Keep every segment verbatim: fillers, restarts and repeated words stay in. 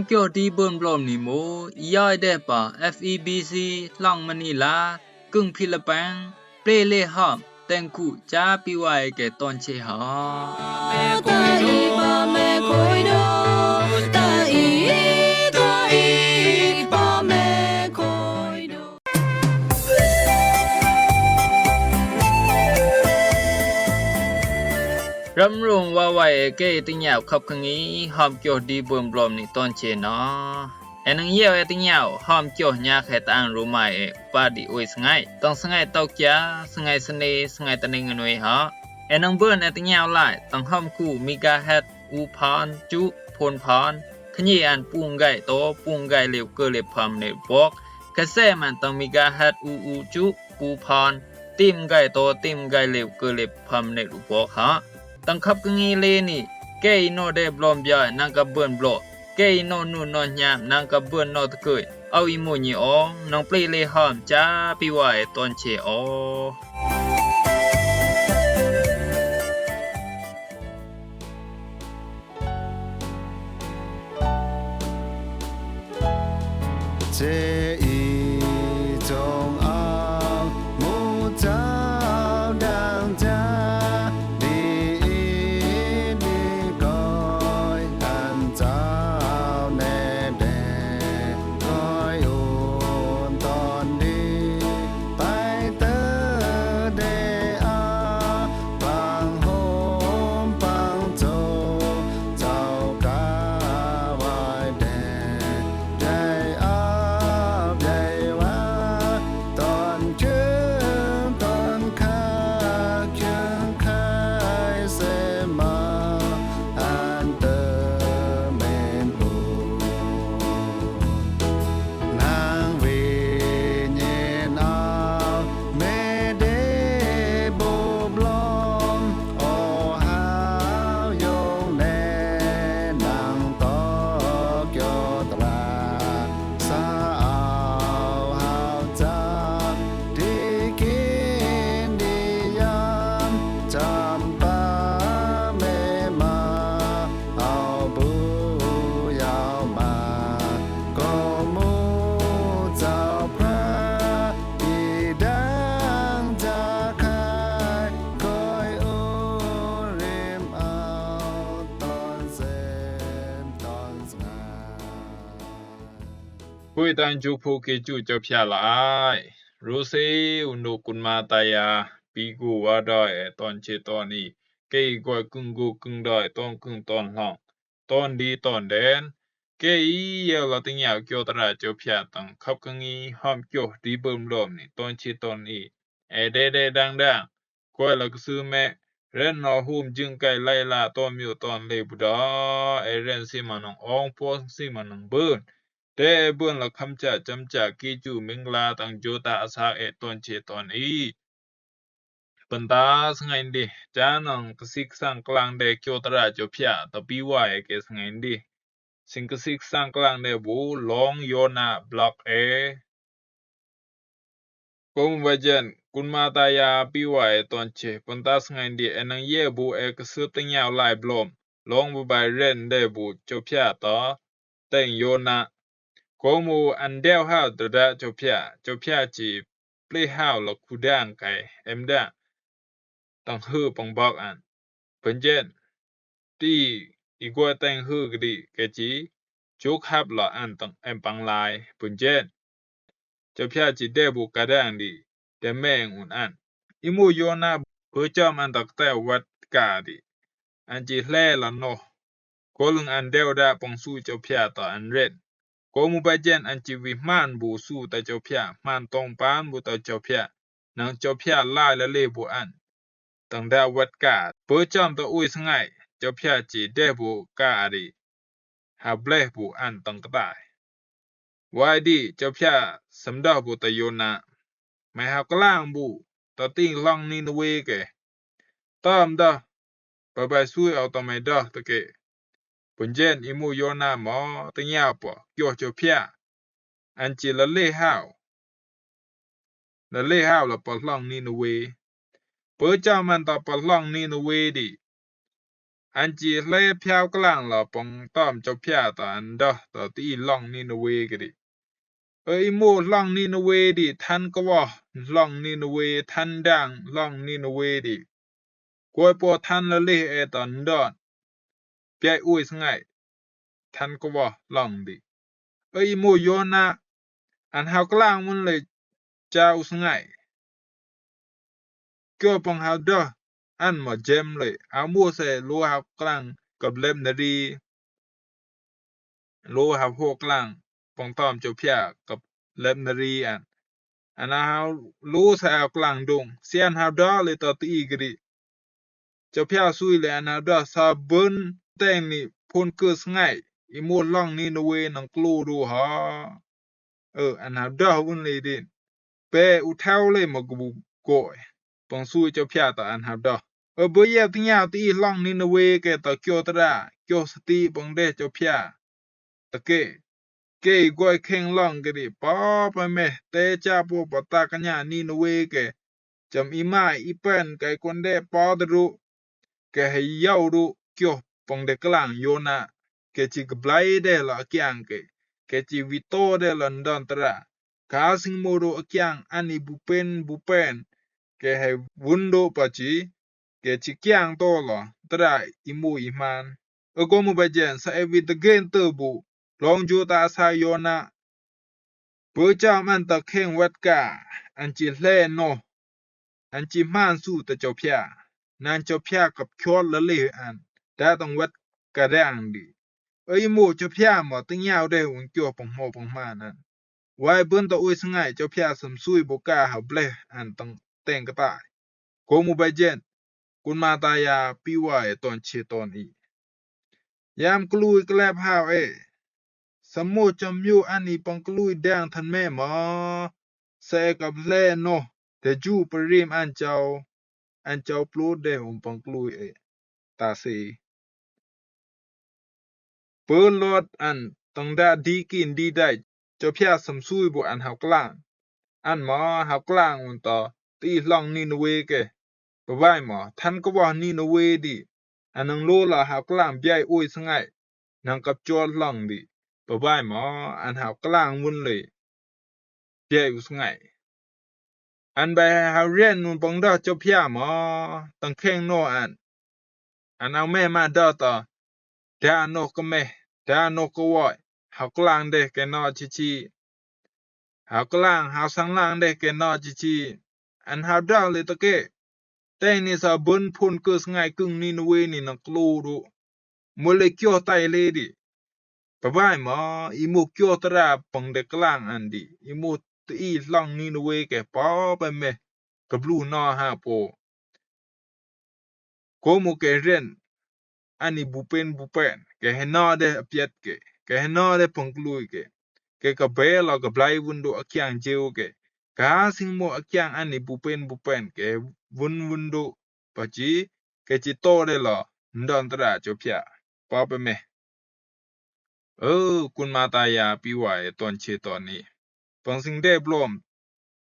Kyo di bun blom ni mo, i yoi de pa F E B C, Long Manila, Kung Philippines, Play Le Hom, Tengku, Cha Pi Wai ke ton che ha. Ram rung wa wai e ke ti nyau khap kang i, hom kyo di bun blom ni ton che na. E nang yeo e ti nyau, hom kyo nya khe ta ang ru mai e, pa di ui sngai. Tang sngai tau kia, sngai sene, sngai tane ngan ui ha. E nang bun e ti nyau lai, tang hom ku megahertz u phan, chu, phun phan. Khnyi an pung gai to, pung gai liu ke liu pham ne bok. Khe se man tang megahertz u u chu, u phan. Tim gai to, tim gai liu ke liu pham ne bok ha. Tang khap kang i le ni, ke i no de blom bia, nang ka bun blo. Ke i no nu no nyam, nang ka bun no tkui. Au i mo nyi o, nang Play Le Hom, Cha Pi Wai e ton che o. Che i chong au, mu chao dang cha, di i di koi, an chao ne de, koi un ton di, tai te de a, pang hom pang cho, chao ka wai de. Jai a, jai wa, ton kiung, ton ka, kiung kai se ma, an te men u. Nang wi nyin a, me de bu blom, o hao yung ne nang to kyo tra. Sa au hao cha, di kin di yam, cham pa me ma, au bu yao ma, ko mu chao pra, i dang cha khai, koi u rim au ton sem ton sngai. Pui tang ju phu ki ju cho phia la ai. Ru se u nu kun ma ta ya, pi gu wa doi e ton che ton i. Ke i goi kung gu kung doi ton kung ton hlong. Ton di ton den. Ke i yeo la ting yao kyo tra cho phia tang khap kang i hom kyo di bum lom ni ton che ton i. E de de dang dang. Koi la ksü me, ren no hum jing kai lai la tom yo ton le bu da, e ren si ma nong ong pon si ma nong bun. Te e bun la kham cha cham cha ki chu ming la tang jo ta asak e ton che ton i. Penta sngai ndi, cha nong ksik sang klang de kyo tra cho phia, ta pi wa e ke sngai ndi. Sing ksik sang klang de bu long yo na blok e. Kong wa jen, kun ma ta ya pi wa e ton che, pun ta sngai ndi e nang ye bu e ksip ting yao lai blom, long bu bai ren de bu cho phia ta, teng yo na. Kong mu an deo hao da da cho phia, cho phia chi pli hao la ku dang kai, em da. Tang hư pang bok an. Pun jen. Ti i gua teng hư kdi ke chi. Chuk hap la an tang em pang lai. Pun jen. Cho phia chi de bu ka dang di. De meng un an. I mu yo na bu chom an tak te wat ka di. An chi hle la no. Ko lung an deo da pang su cho phia ta an ren. Ko mu ba jen an chi wi hman bu su ta cho phia, hman tong pan bu ta cho phia. Nang cho phia lai la le bu an. Tang da wat ka. Pơ chom ta ui sngai, cho phia chi de bu ka di. Ha bleh bu an tang ktai. Wai di, cho phia sam dah bu ta yo na. Mai ha klang bu, ta ting long ni na we ke. Tam dah, ba bai sui au ta mai dah ta ke. Pun jen i mu yo na mo, ta nya po, kyo cho phia. An chi la le hao. La le hao la pa long ni na we. Pơ chom an ta pa long ni na we di. An ji hle pyaaw klang lɔ pong tôm Jopia tø an dø tø ti i hlong Niniwe kedi. Ơ i mo hlong Niniwe di tan kawø hlong Niniwe tan dang hlong Niniwe di. Koi po tan lale e tø ndøn. Pyai oi sngai. Tan kawø hlong di. Ơ i mo Yona an haw klang wun le jau sngai. Kyo pong haw dø an mø jem le a mo se lo haw klang kap lep nari. Lo haw ho klang pong tôm Jopia kap lep nari an. An a haw lo sa haw klang dung. Si an haw dø le tø ti i kedi. Jopia sui le an haw dø sa bun teng ni pun kus ngai. I mo hlong Niniwe nang klo du ha. Ơ, an haw dø wun le din. Be u tau le mø gubu goi. Pong sui Jopia tø an haw dø. Ơ, be yep ti nyaw ti i hlong Niniwe ke tø kyo tø da. Kyo sati pong de Jopia. Tø ke. Ke i goi keng hlong kedi pø pø me. Te cha po pø ta kanya Niniwe ke. Cham i mai i pen kai konde pø tø du. Ke he yau du kyo pong de klang Yona. Ke chi kblai de la kiang ke. Ke chi wito de la ndon tø da. Ka sing mo du a kiang ani bupen bupen. Ke he wun du pa chi. Ke chi kiang to la tø da i mo i man. Ơ ko mo ba jen sa e wit de gen tø bu. Hlong ju ta sa Yona. Bø cham an tø keng wet ka an chi hle noh. An chi man su tø Jopia. Nan Jopia kap kyot lale an. Da tang wet ka dang di. Ơ i mo Jopia mø ti nyaw de un kyo pong mo pong man an. Wai bun tø oi sngai Jopia sam sui bu ka ha ble an tang teng ka tai. Ko mo ba jen. Kun ma ta ya pi wa e ton che ton i. Yam klui klep haw e. Sa mo cham yu ani pang klui dang than me ma. Sa e kap le noh. Te ju pa rim an chau. An chau plut de um pang klui e. Ta se. Pø lot an tang da di kin di dai. Jopia sam sui bu an haw klang. An ma haw klang un tø ti hlong Niniwe ke. Pø bai ma than ka wa Niniwe di. An nang lo la haw klang biai oi sngai. Nang kap chot hlong di. Pø bai ma an haw klang wun le. Biai u sngai. An bai haw rien nun pang dø Jopia ma tang keng noh an. An haw me ma dø tø. Da noh ka me. Da noh ka woi. Haw klang de ke noh chi chi. Haw klang haw sang lang de ke noh chi chi. An haw dø le tø ke. Teng ni sa bun pun kus ngai kung Niniwe ni nang klo du. Mo le kyo tai le di. Pø bai ma i mo kyo tø da pang de klang an di. I mo ti i hlong Niniwe ke pø pø me. Ka blu noh ha po. Ko mo ke ren. Ani bupen bupen. Ke he noh de a piet ke. Ke he noh de pang klui ke. Ke ka be la ka blai wun du a kiang jeu ke. Ka sing mo a kiang ani bupen bupen ke wun wun du. Pa chi ke chi to de la ndon tø da Jopia. Pø pø me. Ơ kun ma ta ya pi wa e ton che ton i. Pang sing de blom.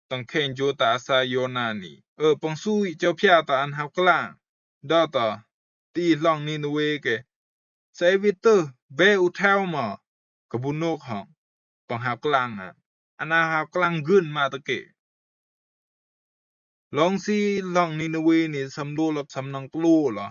Tang keng ju ta sa Yona ni. Ơ pang sui Jopia tø an haw klang. Dø tø ti hlong Niniwe ke. Sa e wit tø be u tau ma. Ka bu nok hong. Pang haw klang an. An haw klang gun ma tø ke. Hlong si hlong Niniwe ni sam lo la sam nang klo la.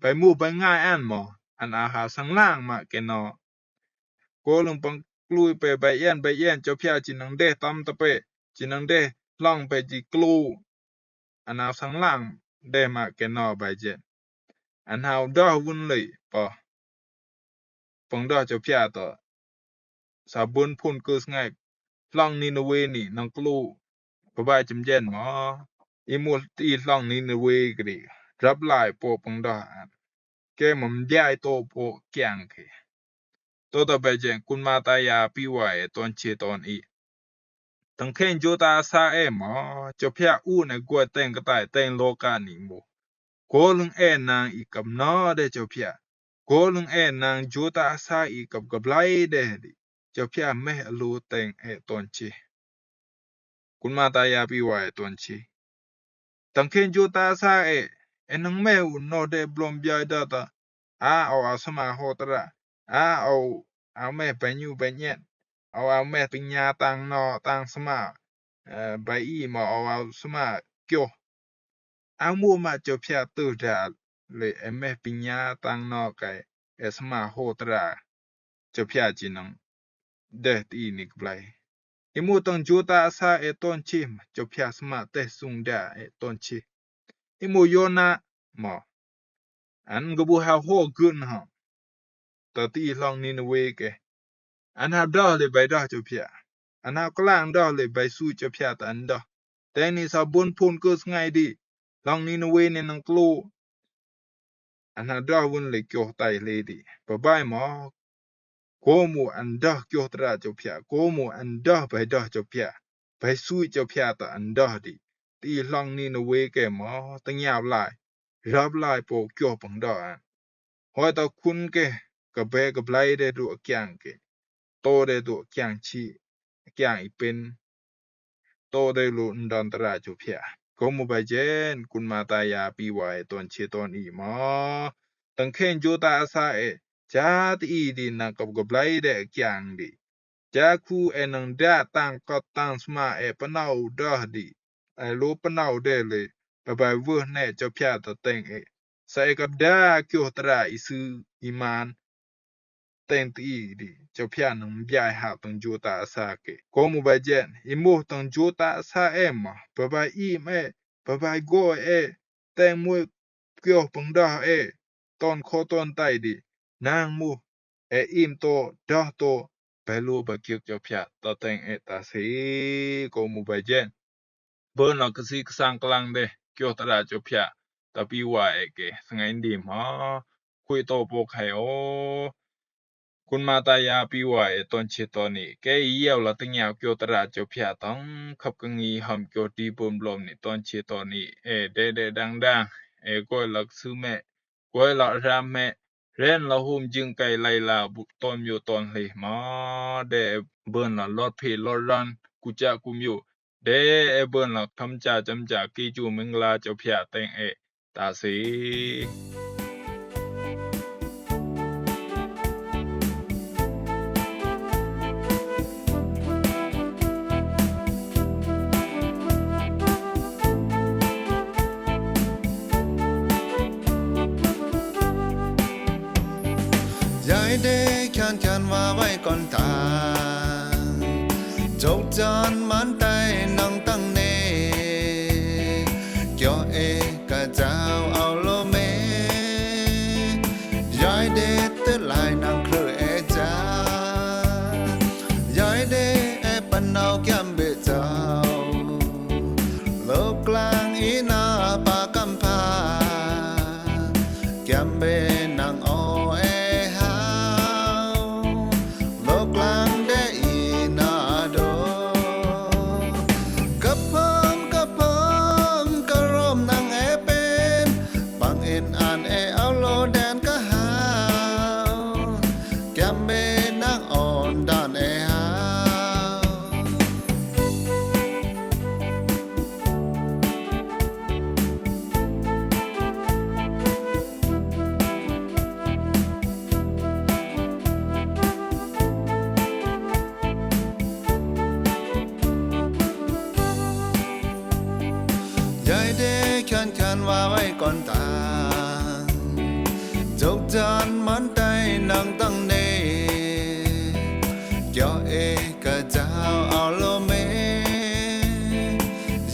Bai mo bai ngai an ma. An haw sang lang ma ke noh. Ko lung pang klui pe bai yen bai yen Jopia chi nang de tam ta pe. Chi nang de hlong pe chi klo. An haw sang lang de ma ke noh bai jen. An haw dø wun le pø. Pang dø Jopia tø. Sa bun pun kus ngai. Hlong Niniwe ni nang klo. Pø bai chim jen ma. I mo ti hlong Niniwe kri. Rap lai po pang dø an. Ke mum jai to po kiang ke. To tø bai jen kun ma ta ya pi wa e ton che ton i. Tang keng ju ta sa e ma, Jopia u ne gua teng ka tai teng lo ka ni mo. Ko lung e nang i kap noh de Jopia. Ko lung e nang ju ta sa i kap ka blai de di. Jopia me a lo teng e ton che. Kun ma ta ya pi wa e ton che. Tang keng ju ta sa e. E nang me u noh de blom biai dø tø. A, ɔ, a sma hô tǝra. A, ɔ, a meh banyū banyet. Ɔ, a meh tǝnya tang nô tang sma. Ɛ, ba i mă ɔ, a sma kyo. A mbu mă Jopia tǝ da le ɛ meh bǝnya tang nô kay ɛ sma hô tǝra. Jopia ji nang deh ti ni kǝblai. I mbu tang Jota asa ɛ tonche mă Jopia sma teh sung da ɛ tonche. I mbu Yona mă. An gǝbu ha hô gǝn ha. Tati hlong Niniwe kɛ. An ha dɔh le bai dɔh Jopia. An ha klang dɔh le bai su Jopia ta an dɔh. Teng ni sa bun pun kǝs ngai di. Hlong Niniwe ni nang klo. An ha dɔh wun le kyoh tai le di. Babai mă. Komu an dɔh kyoh tǝra Jopia. Komu an dɔh bai dɔh Jopia. Bai su Jopia ta an dɔh di. Ti hlong Niniwe kɛ mă. Tǝnyaw lai. Rap lai po kyoh pang dɔh an. Hoi ta kun kɛ, kɛ bɛ kǝblai dɛ du a kiang kɛ. To dɛ du a kiang chi, a kiang i pen. To dɛ lu ndon tǝra Jopia. Komu ba jen, kun mata ya piwa ɛ tonche ton i mă. Tang ken Jota asa ɛ, ja ti i di na kap kǝblai dɛ a kiang di. Ja ku ɛ nang da tang kot tang sma ɛ panaw dɔh di. Ɛ lo panaw dɛ le, ɛ bai weh nɛ Jopia ta teng ɛ. Sa ɛ kap da kyoh tǝra i su i man. Teng ti i di, Jopia nang bia ɛ ha tang Jota asa kɛ. Komu ba jen, i mbu tang Jota asa ɛ mă, ba bai i mă ɛ, ba bai go ɛ, teng mui kyoh pang dɔh ɛ, ton ko ton tai di, nang mbu, ɛ im to, dɔh to, bai lu ba kyoh Jopia, ta teng ɛ ta se, komu ba jen. Bun la kǝsi kǝsang klang dɛ, kyoh tǝra Jopia, ta piwa ɛ kɛ, sǝngai ndi mă, kui to po khai o. Kun mata ya piwa ɛ tonche ton i, kɛ i yau la tǝnyaw kyoh tǝra Jopia tang, kap kǝngi ham kyoh di bun blom ni tonche ton i, ɛ dɛ dɛ dang dang, ɛ goi la kǝsumɛ, goi la ramɛ, ren la hum jing kai lai la bu ton myu ton le mă, dɛ ɛ bun la lot pi lot ran, ku cha ku myu, dɛ ɛ bun la kam cha cham cha ki chu mingla Jopia teng ɛ, ta se. Yai de kyan kyan wa wai kon ta. Jok jan man tai nang tang ne. Kyo e ka jao au lo me. Yai de te lai nang kru e ja. Yai de e panau kiam be jao. Lo klang i na pa kam pa. Kiam be nang o e hao. Lo klang de i na do. Kapam kapam karom nang e pen. Pang in an e au lo den ka hao. Kiam be nang on dan e hao. Yai de kyan kyan wa wai kon ta. Jok jan man tai nang tang ne. Kyo e ka jao au lo me.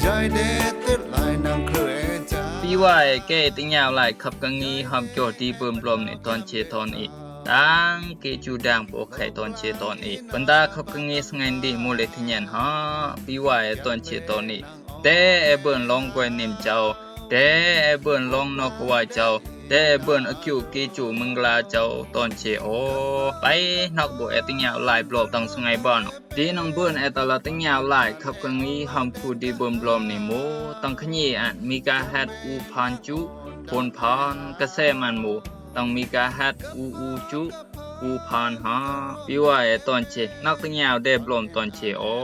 Yai de tut lai nang kru e ja. Piwa e kɛ tǝnyaw lai kap kǝngi ham kyo di bun blom ni tonche ton i. Tang ki chu dang po khai tonche ton i. Bun ta kap kǝngi sǝngai ndi mu le tǝnyan ha. Piwa e tonche ton i. Te e bun long kwe nim jao. Te e bun long nok wa jao. Te e bun a kyu ki chu mingla jao tonche o. Bai nok bu e tǝnyaw lai blom tang sǝngai ban. Di nang bun e ta la tǝnyaw lai kap kǝngi ham ku di bun blom ni mu. Tang kǝnyi an megahertz u pan chu, pun pan, kase man mu. Tang megahertz u u chu, u pan ha. Piwa e tonche, nok tǝnyaw de blom tonche o.